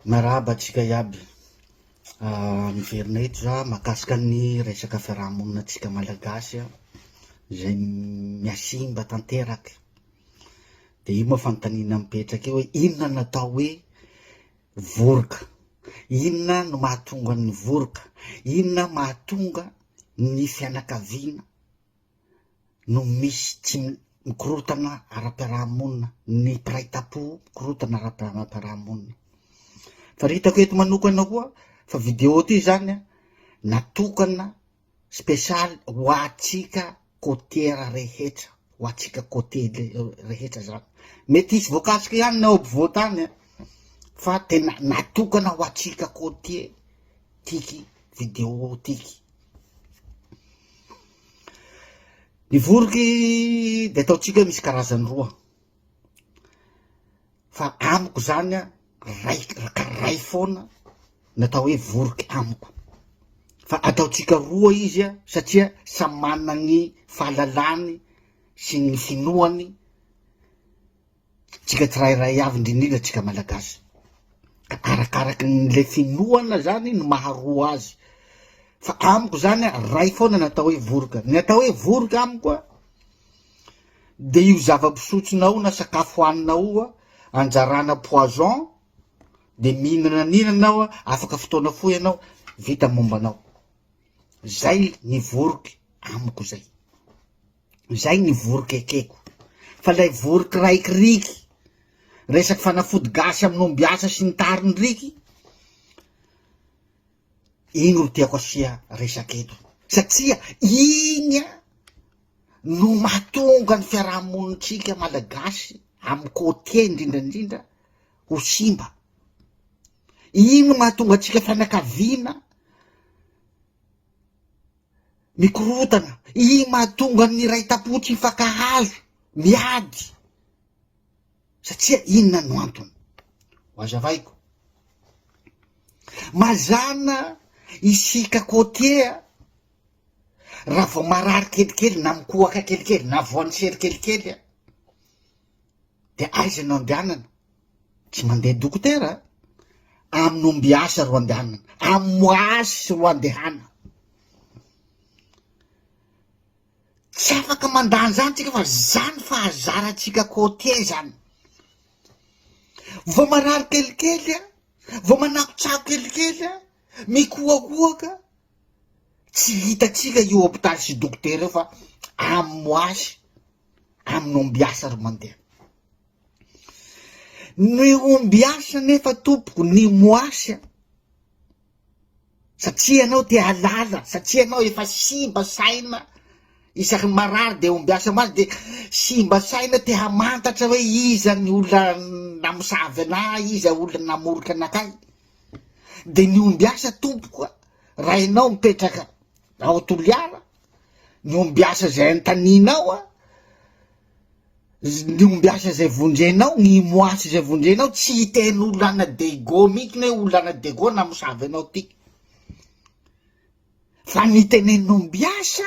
Miarahaba antsika iaby. Miverina eto za mahakasika ny resaka fiarahamonina antsika malagasy izay mihasimba tanteraka. Dia io moa fanontaniana mipetraka eo hoe inona no atao hoe voroka? Inona no mahatonga ny voroka? Inona mahatonga ny fianakaviana no misy tsy mikorontana ara-piarahamonina, ny mpiray tampo mikorontana ara-piarahamonina. Faritako eto manokana koa fa vidéo ty zany an, natokana spesialy ho antsika côtière rehetra, ho antsika côtier rehetra zany. Mety hisy voakasika ihany ny ao ampovoantany an, fa tena natokana ho antsika côtier tiky vidéo tiky. Ny voroky de ataontsika hoe misy karazany roa, fa amiko zany an, ray ka ray foana ny atao hoe voroky amiko, fa ataontsika roa izy an satria samy manana ny fahalalany sy ny finoany Tsika tsirairay avy indrindrindra tsika malagasy ka arakaraky ny le finoana zany no maha roa azy fa amiko zany a ray foana ny atao hoe voroka, ny atao hoe voroka amiko a de io zava-pisotsonao na sakafo hoaninao io a anjarana poison de mihinana an'iny anao a afaka fotoana fohy ianao vita ny momba anao, zay ny voroky amiko zay. Zay ny voroka ekeko. Fa lay voroky raiky riky, resaky fanafody gasy amin'ny omby asa sy ny tariny riky, iny ro tiako asia resaka eto. Satria iny an no mahatonga ny fiarahamonintsika malagasy amin'ny côtier indrindra indrindra ho simba. Iny no mahatonga antsika fianakaviana Mikorontana, iny mahatonga ny iray tampo tsy hifankahazo, miady, satria inona no antony? Ho azavaiko. Mazàna isika côtier raha vao marary kelikely na mikohaka kelikely na voan'ny sery kelikely dia aiza no andehanana? Tsy mandeha dokotera a! Amin'ny ombiasa ro andehanana, amin'ny moasy ro andehana. Tsy afaka mandà an'izany tsika fa zany fahazarantsika côtier zany. Vao marary kelikely a, vao manakotsako kelikely a, mikohakohaka, tsy hitantsika io hopitaly sy dokotera io fa amin'ny moasy, amin'ny ombiasa ro mandeha. Ny ombiasa nefa tompoko ny moasy a, satria ianao te halala, satria ianao efa simba saina isaky ny marary de ombiasa moasy de simba saina te hamantatra hoe iza ny olona namosavy anah, iza olona namorika anakahy, de ny ombiasa tompoko a, raha ianao mipetraka ao Toliara, ny ombiasa izay antaninao a, Ny ombiasa izay vonjenao, ny moasy izay vonjenao, tsy hiteny olona ana Dego mihitsy hoe olona ana Dego namosavy anao ty. Fa ny tenenin'ny ombiasa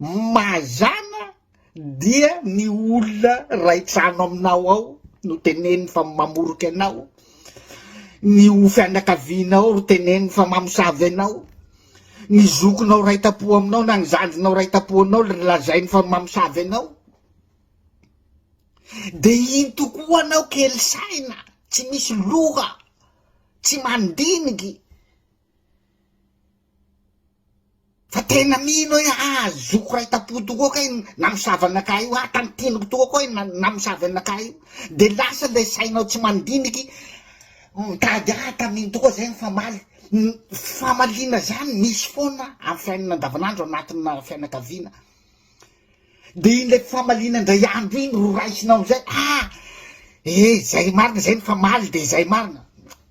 mazàna dia ny olona ray trano aminao ao no teneniny fa mamoroka anao, ny ho fianakavianao ro teneniny fa mamosavy anao, ny zokinao ray tampo aminao na ny zandrinao ray tampo aminao lazainy fa mamosavy anao. De iny tokoa anao kely saina, tsy misy loha, tsy mandiniky, fa tena mino hoe ah zoko ray tampo tokoa kay namosavy anakahy io, ah tantiniko tokoa koa namosavy anakahy io, de lasa le sainao tsy mandiniky mitady ah tamin'iny tokoa zay nifamaly, ny famaliana zany misy foana amin'ny fiainana andavanandro anatina fianakaviana. De iny le famaliana indray andro iny ro raisinao amizay, ah! Eh zay marina zay nifamaly de zay marina,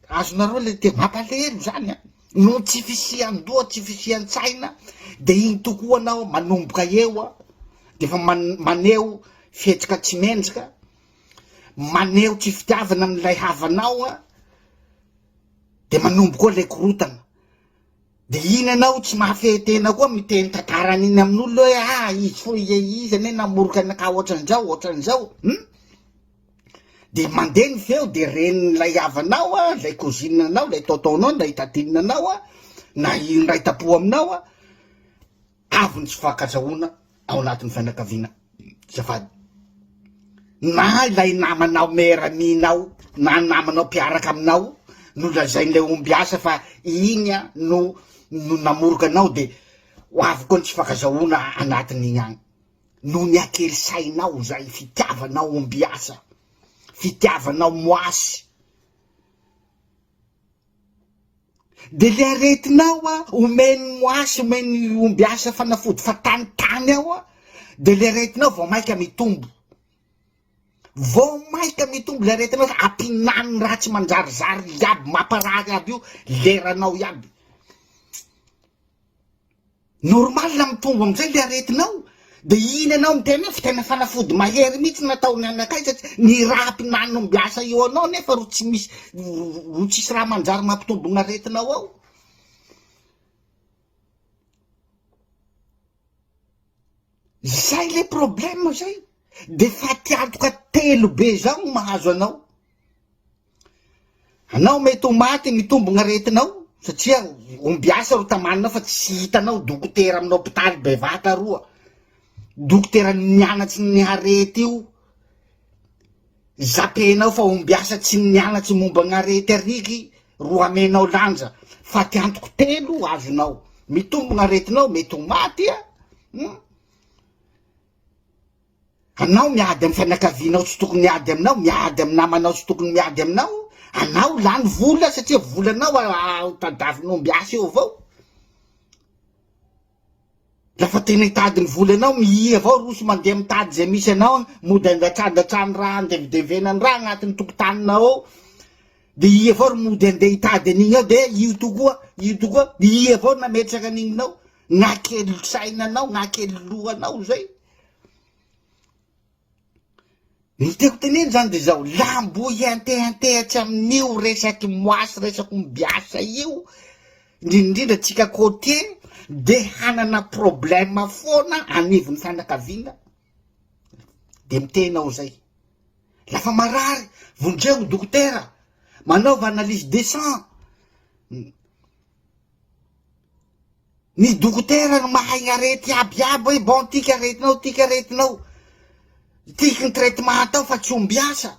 azonareo le teny, mampalahelo zany an, noho tsy fisian-doha tsy fisian-tsaina de iny tokoa anao manomboka eo an, de efa maneho fihetsika tsy mendrika, maneho tsy fitiavana amin'ilay havanao an, de manomboka eo le korotana. De iny ianao tsy mahafehy tena koa miteny tantara an'iny amin'olona hoe ah izy fo izy anie namoroka anakahy ohatran'izao ohatran'izao hum! De mandeha ny feo de renin'ilay havanao a, ilay cousine anao, ilay tonton nao, ilay tantine anao a, na iray tampo aminao a, avy ny tsy fankatsahoana ao anatin'ny fianakaviana azafady. Na ilay namanao meilleur ami nao na namanao mpiaraka aminao no lazain'ilay ombiasa fa iny a no no namoroka anao de ho avy koa ny tsy fankazahoana anatin'igny agny. Noho ny hakely sainao zay fitiavanao ombiasa, fitiavanao moasy. De le aretinao a omen'ny moasy omen'ny ombiasa fanafody fatanitany ao a de le aretinao vao maika mitombo. Vao maika mitombo le aretinao fa ampinaniny raha tsy manjarizary iaby mamparary aby io leranao iaby. Normal mitombo amizay le aretinao de iny anao miteny hoe fa tena fanafody mahery mihitsy nataony anakay satria ny raha ampinaniny ombiasa eo anao nefa ro tsy misy ro tsisy raha manjary mampitombo ny aretinao ao. Zay le problème zay de fatiantoka telo be zao no mahazo anao. Anao mety ho maty mitombo ny aretinao satria ombiasa ro tamaninao fa tsy hitanao dokotera amin'ny hopitaly bevata roa, dokotera nianatsy ny arety io zapenao fa ombiasa tsy nianatsy momba ny arety ariky ro amenao lanja, fatiantoko telo azonao, mitombo ny aretinao mety ho maty a, hum. Anao miady amin'ny fianakavianao tsy tokony miady aminao, miady amin'ny namanao tsy tokony miady aminao, anao lany vola satria volanao tadiavin'omby asa eo avao. Lafa tena hitady ny volanao mihi avao roso mandeha mitady zay misy anao agny, mody andatsandatsany raha andevidevenany raha agnatin'ny tokotaninao ao, de iha avao ro mody andeha hitady an'igny ao de io tokoa, io tokoa, iha avao nametraka an'igny nao, gnakely sainanao, gnakely lohanao zay. Ny tiako teneny zany de zao, lambo hiantehantehatsy amin'io resaky moasy resaky ombiasa io, indrindrindrindra tsika côtier de hanana problème foana anivon'ny fianakaviana, de miteny aho zay, lafa marary vonjeo dokotera, manaova analyse de sang, Ny dokotera no mahay ny arety iaby iaby hoe bon tiky aretinao tiky aretinao, tiky ny traitement atao fa tsy omby asa.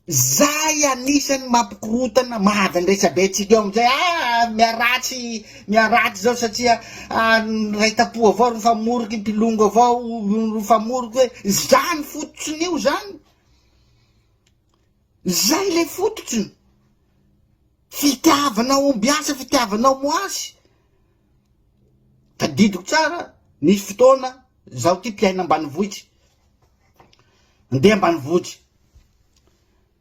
Zay anisany mampikorotana mahavy ny resabe antsika eo amizay ah miharatsy miharatsy zao satria ny ray tampo avao ro famoriky mpilongo avao ro famoriky hoe zany fototrin'io zany, zay le fototriny. Fitiavana ombiasa, fitiavana moasy. Tadidiko tsara, nisy fotoana zaho ty mpiaina ambanivohitsy, ndeha ambanivohitsy,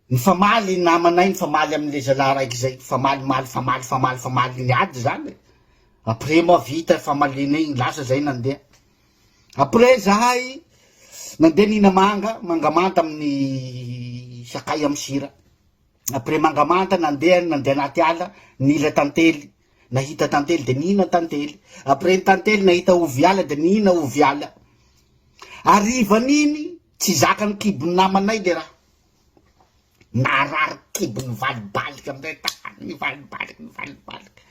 nifamaly namanay nifamaly amle zalahy raiky zay, nifamalimaly famaly famaly famaly niady zany e, après moa vita famaliana igny lasa zay nandeha, après zahay nandeha nihina manga, manga manta amin'ny sakay amy sira. Après manga manta nandeha nandeha anaty ala nila tantely nahita tantely de nihina tantely après ny tantely nahita ovy ala de nihina ovy ala harivan'iny tsy zakan'ny kibon'ny namanay le raha narary kibo nivalibalika amizay tany nivalibalika nivalibalika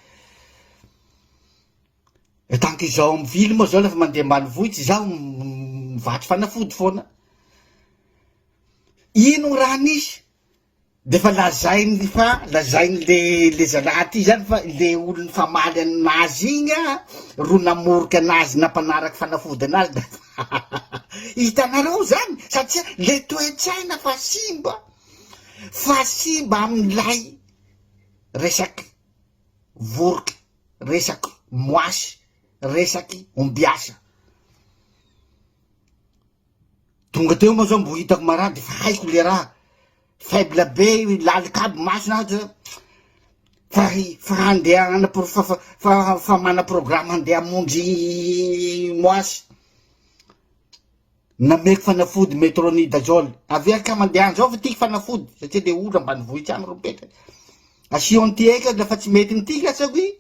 tant que izao mivily moa zao lafa mandeha ambanivohitsy zaho mivatsy fanafody foana Ino raha nisy? De fa lazainy fa lazainy le le zalahy ty zany fa le olo nifamaly aminazy igny a ro namoriky anazy nampanaraky fanafody anazy da hitanareo zany satria le toe-tsaina fa simba fa simba amin'ilay resaky voroky resaky moasy resaky ombiasa. Tonga teo moa zao mbo hitako marary de fa haiko le raha, faible be lalika aby masony ato fa fa handeha hana fa fa fa mana programme handeha hamonjy moasy, nameko fanafody metronidazole, avia ka mandeha any zao fa tiako fanafody satria le olo ambanivohitsy any ro mipetraky, asio an'ity eky aza fa tsy mety an'ity asako i,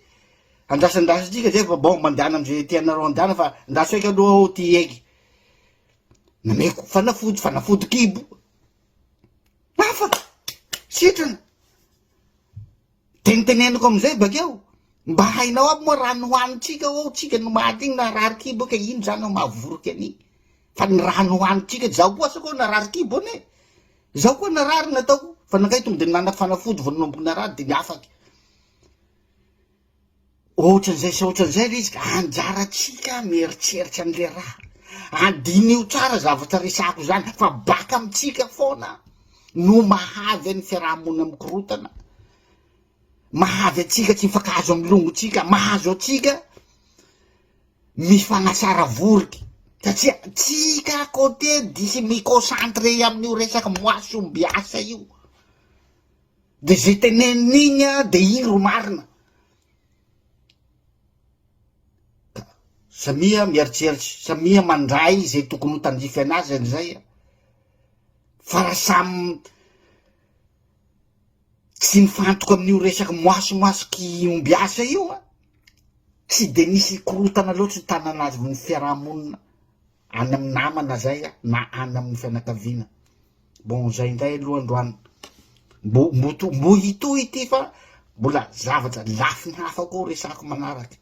andrasandrasantsika zay fa bon mandehana am'zay tianareo andehana fa andraso eky aloha aho ty eky. Nameko fanafody, fanafody kibo. Afaka! Sitrana! Teniteneniko amizay bakeo, mba hainao aby moa raha nohanintsika ao tsika no maty igny narary kibo ka ino zany ao mahavoroky an'igny fa ny raha nohanintsika, zaho koa asa koa narary kibo anie, zaho koa narary nataoko fa nakay tonga de nanana fanafody vao nanomboka narary de niafaky. Ohatran'izay sy ohatran'izay le izy ka anjarantsika mieritreritra an'le raha. Adinio tsara zavatra resahako zany fa baka amintsika foana no mahavy an'ny fiarahamonina mikorotana, mahavy antsika tsy mifankahazo amin'ny longotsika, mahazo antsika mifanasara voriky satria tsika côté diso mi-concentré amin'io resaka moasy ombiasa io. De ze teneniny iny an de iny ro marina. Ka samia mieritreritra, samia mandray ze tokony ho tandrify anazy an'izay an, fa raha samy tsy mifantoka amin'io resaky moasomoasoky ombiasa io an, tsy de nisy korontana loatry ny tanan'azon'ny fiarahamonina. Any amin'ny namana zay na any amin'ny fianakaviana. Bon zay indray aloha androany. Mbo mbo to mbo hitohy ity fa mbola zavatra lafiny hafa koa resako manaraka.